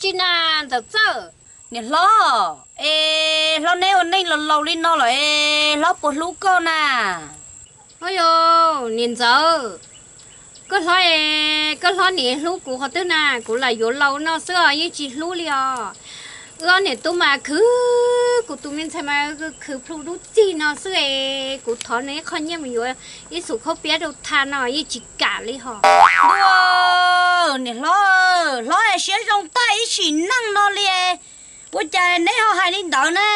Li na, Ntxawm Txawj. Niam hlob, es hlob neb ua neej los laus li no lawm es hlob puas hlub koj na? Oj yog, niam ntxawm, koj hlob, koj hlob niam hlub kuv qhov twg na? Kuv lam yuav laus no xwb os, yeej tsis hlub li os. Wb ob niam tub mas khwv, kuv tus me ntxhais mas khwv plhu dub txig no xwb es kuv thov nws ib qho nyiaj mus yuav ib xus khaub piab rau tha no yeej tsis kam li hos. Niam hlob, hlob es siab zoo tag ib sim neej no li, ua cas neb ho hais li ntawd na?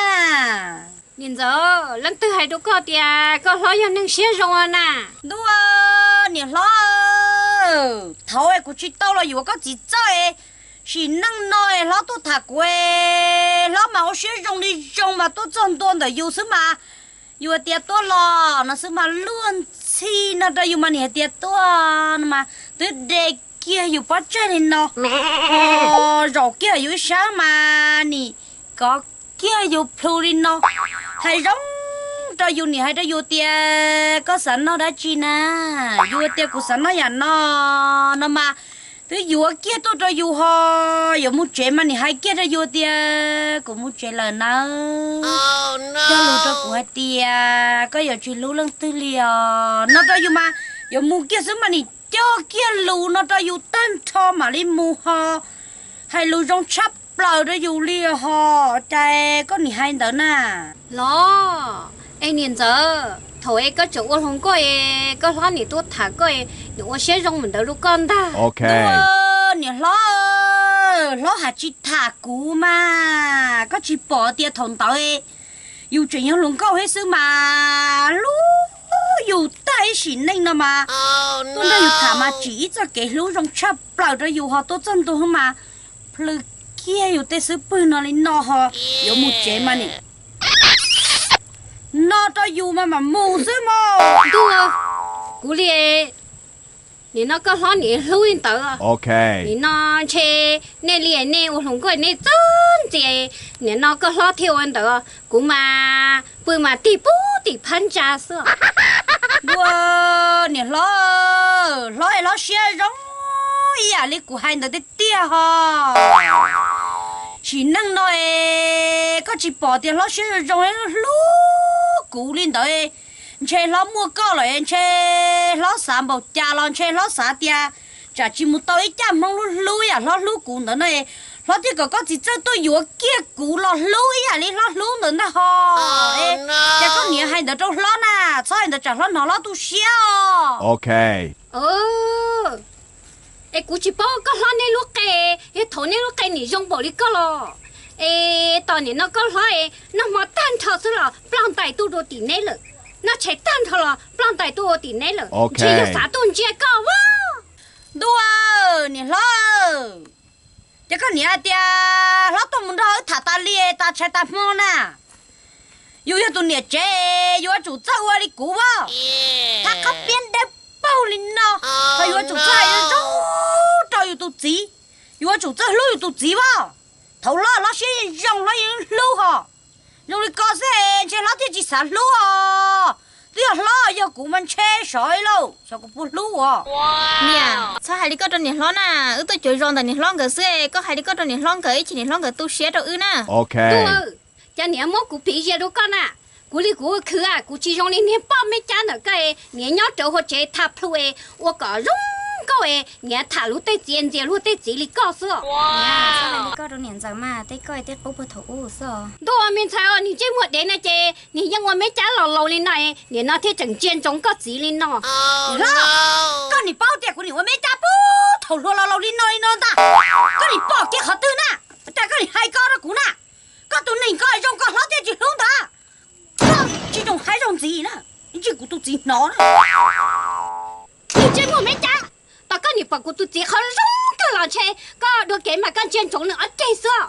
Niam ntxawm, leej twg hais rau koj tias koj hlob yog neeg siab zoo na? Ntuj, niam hlob, thaum es kuv tsis tau los yuav koj txiv Txawj es, sim neej no es hlob tuaj tham kuv es hlob mas ua siab zoo li zoo mas tuaj txog ntua ntawm yus xwb mas, yus hais tias tuaj los no xwb mas luag ntxhi no rau yus mas nim hais tias tuaj no mas twb de kiag yus pob tsaig li no, ho zaum kiag yus ib sab mas nim kov kiag yus plhu li no. Hais zoo rau yus nim hais rau yus tias koj xav noj dab tsi na? Yus tias kuv xav noj yam no no mas twb yuav kiag tuaj rau yus ho, yuav mus tsev mas nim hais kiag rau yus tias kuv mus tsev lawm nawb. Cog lus rau kuv hais tias koj yuav tsis hlub leej twg li os no rau yus mas, yuav mus kiag xwb mas nim cog kiag lus no rau yus tag nrho mam li mus ho, hais lus zoo tshaj plaws rau yus li ho, cas koj nim hais ntawd na? Los, es niam ntxawm, thaum es koj tseem ua hluas nkauj es koj hlob nim tuaj tham koj es nim ua siab zoo mus ntawd rau koj ntag. Niam hlob, hlob hais tsis tham kuv mas, koj tsis pom tias thaum ntawd yus tseem yog hluas nkauj thiab xwb mas, hlub yus tag ib sim neej no mas, tuaj nrog yus tham mas tsim ib txoj kev hlub zoo tshaj plaws rau yus ho tuaj txog ntua mas plhws kiag yus tej xub pwg no li no ho, yuav mus tsev mas nim no rau yus mas mam mus xwb mog. Ntuj, kuv li, nim no koj hlob nim hlub li ntawd. Nim no ntshe nej li nej ua hluas nkauj nej txawj ntxias, nim no koj hlob thiaj ua ntawd, kuv mas pw mas tig pub tim phab ntsa xwb. Ntuj, niam hlob, hlob es hlob siab zoo ib yam li kuv hais ntawd tiag tiag ho. Sim neej no es koj tsis pom tias hlob siab zoo zoo hlub kuv li ntawd, ntshe hlob muaj koj lawm ntshe hlob xav npaum cas los ntshe hlob xav tias tsam tsis mus tau ib caj hmoob hlub hlub yam hlob hlub kuv ntawd no, hlob thiaj kom koj txiv Txawj tuaj yuav kiag kuv los hlub ib yam li hlob hlub ntawd ntag ho. Ces koj niam hais ntawd rau hlob na, txhob hais ntawd tsam hlob hnov hlob tu siab os. Es kuv tsis paub koj hlob neb lub qe, yog thaum neb lub qe nim zoo npaum li koj los, es tos nim no koj hlob es noj hmo tag nrho xwb los ploj ntais tuaj rau tim neb lawm, noj tshais tag nrho los ploj ntais tuaj rau tim neb lawm, ntshe yog xav tuaj ntsia koj as. Ntuj, niam hlob, ces koj niam hais tias hlob tuaj mus nrog wb tham tas li tas tshais tas hmo na. Yus yog tus niam tsev, yuav tsum txawj ua li kuv as, thab qab piab dawb paug li no, ho yuav tsum txawj hais zoo rau yus tus txiv, yuav tsum txawj hlub yus tus txiv as. Thaum hlob hlob siab yeej zoo, hlob yeej hlub ho. Zoo li ko xwb ntshe hlob thiaj tsis xav hlub os. Twb yog hlob, yog kuv mas ntshe sov lauj, xyov kuv puas hlub os. Niam, txhob hais li koj rau niam hlob na, wb tuaj cuav zos ntawm niam hlob nkawd xwb, koj hais li koj rau niam hlob nkawd ib chim niam hlob nkawd tu siab rau wb na. Tuj, cas niam muab kuv piv zias rau koj na? Kuv li kuv khwv, kuv tsis zoo li niag poj me cab ntawm koj, niam nyob rawv hauv tsev tham plhu es ua kom zoo nkauj es niam tham luag tej txiv ntxias luag tej txiv li koj xwb. Txhob hais li koj rau niam ntxawm mas, tej koj tej qub puag thaum ub xwb. Ntuj, me ntxhais, niag ntsej muag dev no ces niag yeej ua me cab los laus li no, nim no thiaj tseem ntsia ntsoov koj txiv li no. Hlob, koj nim paub tias kuv nim ua me cab puag thaum hluas los laus li no li no ntag. Koj nim pom kiag qhov twg na? Cas koj nim hais ko rau kuv na? Koj tus neeg ko zoo ko hlob thiaj tsis hlub ntag. Tsis zoo hais zoo ntxiv na, ib ntsis kuv tus txiv hnov na. Niag ntsej muag me cab, tos koj nim pom kuv tus txiv qhov zoo kawg los ntshe koj dua kev mas koj ntsia ntsoov nws ob ceg xwb.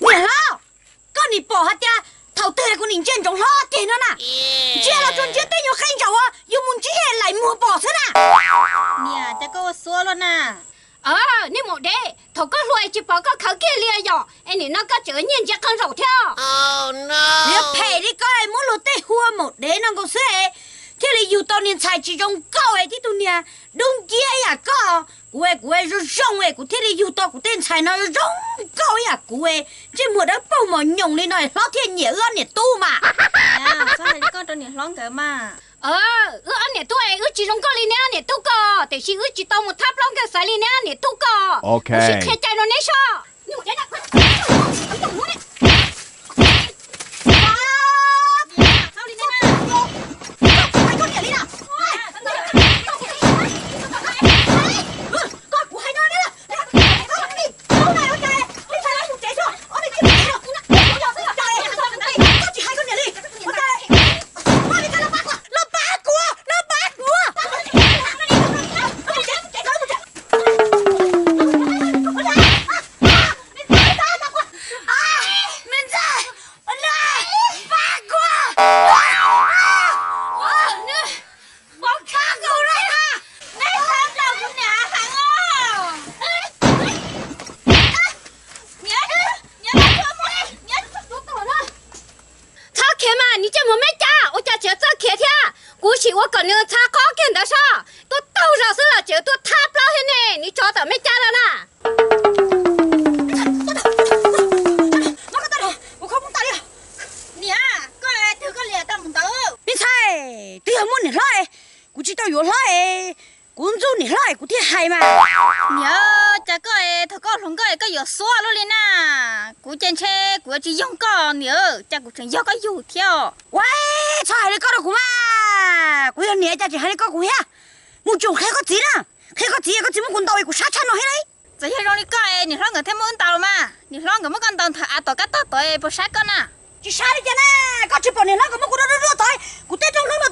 Niam hlob, koj nim pom hais tias thaum twg kuv nim ntsia ntsoov hlob ob ceg no na? Ntsia los tsuas ntsia tej nyuag qe ntsaum uas yus mus ntsib laim muag pom xwb na. Niam, cas koj ua xua luaj na? Nej maum dev, thaum koj hluas tsis pom koj khawv kiag li yom, es nim no koj tseem nyiag ntsia qe ntsaum thiab. Yuav phem li koj muab luag tej hu ua maum dev no nkaus xwb, thiaj li yug tau niag ntxhais tsis zoo nkauj es tib tug niag dub nciab ib yam koj. Kuv es kuv zoo zoo es kuv thiaj li yug tau kuv tej ntxhais no zoo zoo nkauj ib yam kuv es ntsej muag dawb paug mos nyoos li no es hlob thiaj nyiam wb ob niam tub mas. Txhob hais li koj rau niam hlob nkawd mas. Wb ob niam tub es wb tsis zoo nkauj li neb ob niam tub ko, tiam sis wb tsis tau mus thab plaub nkawg xaiv li neb ob niam tub ko. Wb sib qhia cai rau neb soj. Txhob khiav mas, nws coj mus meb cab ua cas tseem txawj khiav thiab. Kuv sim ua kom nws txhav qhov kiag ntawd soj. Tuaj taug zog xwb los tseem tuaj thab plaub thiab ne, nws tsov tom meb cab lawm na. Niam, koj twg koj liam tau mus ntawd? Me ntxhais, twb yog muaj niam hlob es kuv tsis tau yuav hlob es kuv ntxub niam hlob es kuv thiaj hais mas. Niam, cas koj es thaum koj hluas nkauj es koj yuav xuab luaj li na. Kuv ces ntshe kuv yuav tsis yoog koj niam, cas kuv tseem yog koj yug thiab. Ua, txhob hais li koj rau kuv mas. Kuv yog niam cas tseem hais li koj kuv thiab. Mus tsom qhia koj txiv na. Qhia koj txiv, koj txiv muab kuv ntaus es kuv sab tshaj no thiab lauj. Txawm yog zoo li koj es niam hlob nkawd thiaj muab wb ntaus los mas. Niam hlob nkawd muab koj ntaus ntawm av tom kab tog tod es puas sab koj na? Tsis sab li cas na, koj tsis pom niam hlob nkawd muab kuv rau ruaj ruaj tod, kuv tej rooj hlwb los